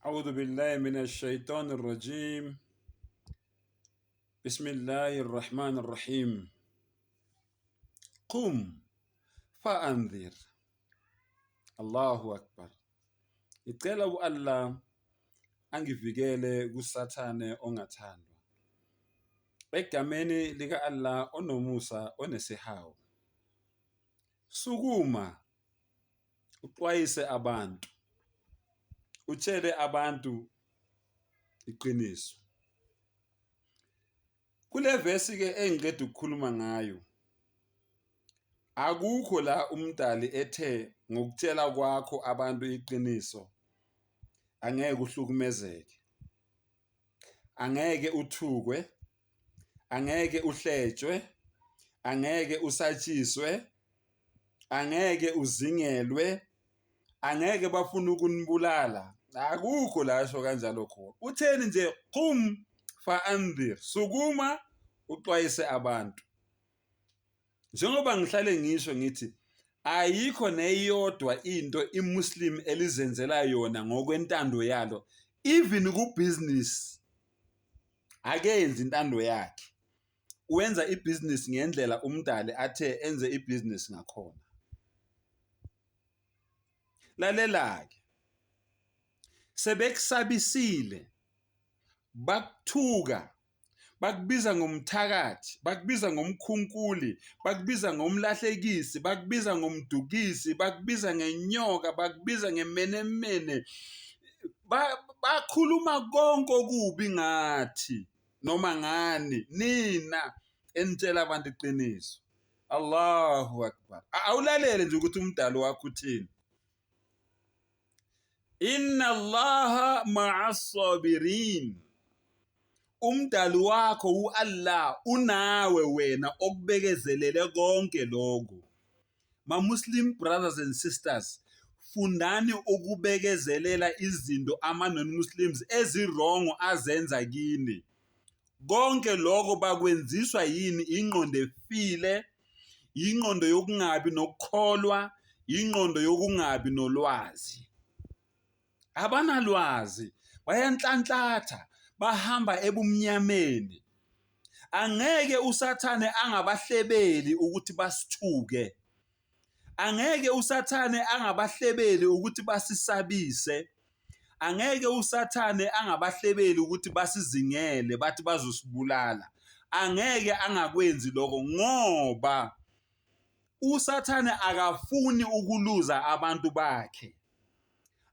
أعوذ بالله من الشيطان الرجيم بسم الله الرحمن الرحيم قم فأنذر Allahu Akbar. Ngicela u-Allah angivikele kuSathane ongathandwa. Egameni lika-Allah onomusa onesihawu. Sukuma uxwayise abantu, utshele abantu iqiniso. Kule vesi ke engiqeda ukukhuluma ngayo akukho la umdali ethe ngokutshela kwakho abantu iqiniso angeke uhlukumezeke, angeke uthukwe, angeke uhletshwe, angeke usatshiswe, angeke uzingelwe, angeke bafune ukunibulala. Akukho la asho kanjalo khona. Utheni nje qum fa andhir, sukuma uxwayise abantu. Njengoba ngihlale ngisho ngithi ayikho neyodwa into iMuslim elizenzela yona ngokwentando yalo even ku-business akenzi intando yakhe. Wenza ibhizinisi ngendlela uMdali athe enze ibhizinisi ngakhona. Lalela-ke, sebekusabisile, bakuthuka, bakubiza ngomthakathi, bakubiza ngomkhunkuli, bakubiza ngomlahlekisi, bakubiza ngomdukisi, bakubiza ngenyoka, bakubiza ngemenemene, bakhuluma konke okubi ngathi. Noma ngani nina enitshela abantu iqiniso. Allahu Akbar. Awulalele nje ukuthi umdali wakho uthini. Inna Allaha ma'as-sabirin. Umdali wakho u-Allah unawe wena okubekezelele konke lokho. Ma-Muslim brothers and sisters, fundani ukubekezelela izinto ama-non-Muslims ezi-wrong azenza kini. Konke lokho bakwenziswa yini? Ingqondo efile, ingqondo yokungabi nokukholwa, ingqondo yokungabi nolwazi. Abanalwazi, bayanhlanhlatha, bahamba ebumnyameni. Angeke uSathane angabahlebeli ukuthi basithuke. Angeke uSathane angabahlebeli ukuthi basisabise. Angeke uSathane angabahlebeli ukuthi basizingele bathi bazosibulala. Angeke angakwenzi lokho ngoba uSathane akafuni ukuluza abantu bakhe.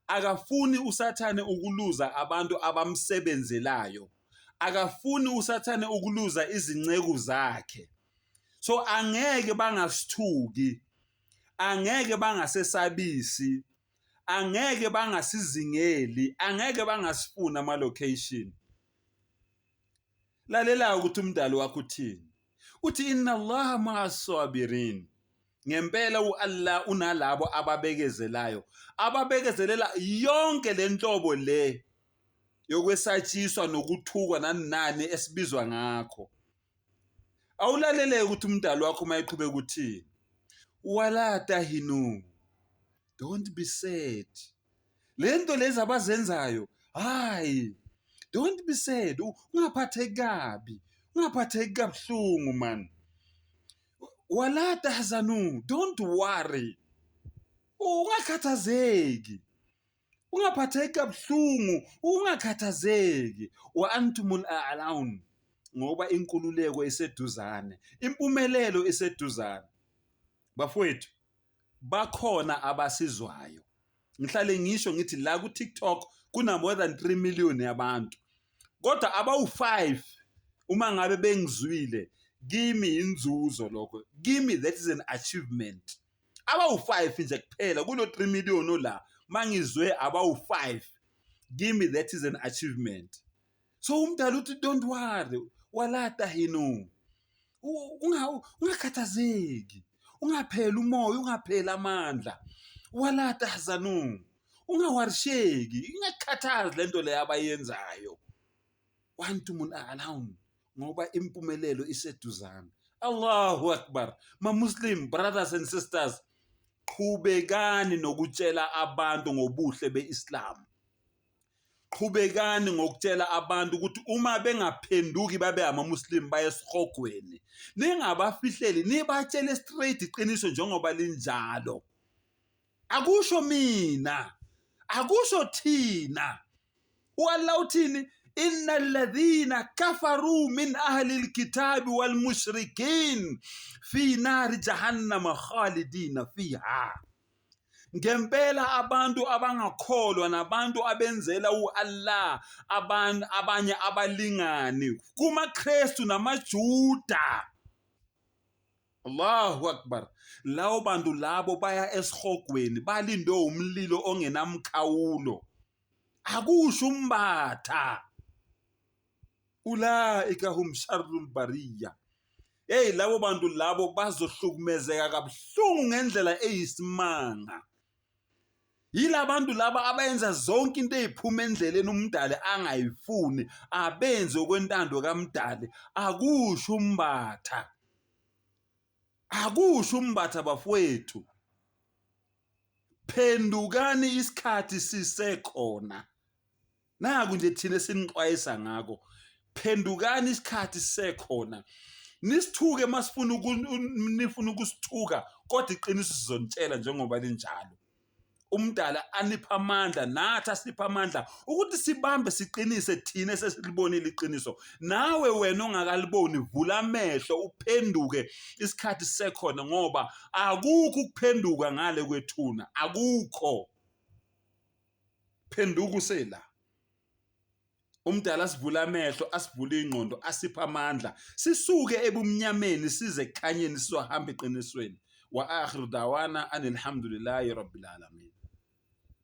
Akafuni uSathane ukuluza abantu abamsebenzelayo. Akafuni uSathane ukuluza izinceku zakhe. So angeke bangasithuki, angeke bangasesabisi, angeke bangasizingeli, angeke bangasifuni ama-location. Lalela ukuthi umdali wakho uthini. Uthi inna Allaha ma'as-sabirin. Ngempela u-Allah unalabo ababekezelayo, ababekezelela yonke le nhlobo le yokwesatshiswa nokuthukwa nani nani esibizwa ngakho. Awulaleleke ukuthi umdali wakho uma eqhubeka uthini. Wala tahinu. Don't be sad. Le nto lezi abazenzayo, hayi. Don't be sad. Ungaphatheki kabi. Ungaphatheki kabuhlungu man. Wala tahzanu. Don't worry. Ungakhathazeki. Ungaphatheki kabuhlungu, ungakhathazeki. Wa antumul a'laun. Ngoba inkululeko iseduzane, impumelelo iseduzane. Bafowethu, bakhona abasizwayo. Ngihlale ngisho ngithi la ku-TikTok kuna more than 3 million yabantu. Kodwa abawu-5 uma ngabe bengizwile kimi inzuzo lokho. Kimi that is an achievement. Abawu-5 nje kuphela kulo 3 million ola mangizwe abawu-5 kimi that is an achievement. So umdala uthi don't worry, wala tahinu. Ungakhathazeki, ungapheli umoya, ungapheli amandla. Wala tahzanu. Ungawarisheki, ingakukhathazi lento le abayenzayo. Wantumul a'laun ngoba impumelelo iseduzane. Allahu Akbar. Ma Muslim brothers and sisters, qhubekani nokutshela abantu ngobuhle beIslam. Qhubekani ngokutshela abantu ukuthi uma bengaphenduki babe amaMuslim baye esihogweni. Ningabafihleli, nibatshele straight iqiniso njengoba linjalo. Akusho mina, akusho thina. U-Allah uthini? Inna alladhina kafaru min ahli alkitabi wal mushrikin fi nari jahannama khalidina fiha. Ngempela abantu abangakholwa nabantu abenzela u-Allah abantu abanye abalingani kumaKristu namaJuda. Allahu Akbar. Lawo bantu labo baya esihogweni balindwe umlilo ongenamkhawulo. Akusho umbatha. Ulaika hum sharrul bariya. Hey labo bantu labo bazohlukumezeka kabuhlungu ngendlela eyisimanga. Yilabantu laba abayenza zonke into eziphuma endleleni umdali angayifuni, abenze okwentando kamdali. Akusho umbatha. Akusho umbatha bafowethu. Phendukani isikhathi sisekhona. Naku nje thina esinixwayisa ngako. Phendukani isikhathi sisekhona. Nisithuke masifuna nifuna ukusithuka kodwa iqiniso sizonitshela njengoba linjalo. Umdala anipha amandla nathi asipha amandla ukuthi sibambe siqinise thina esesilibonile iqiniso. Nawe wena ongakaliboni vula amehlo uphenduke isikhathi sisekhona ngoba akukho ukuphenduka ngale kwethuna akukho. Phenduka usela. Umdala asivula amehlo, asivule ingqondo, asiphe amandla. Sisuke ebumnyameni size ekukhanyeni sizohamba eqinisweni. Wa akhiru dawana anilhamdulillahi rabbil alamin.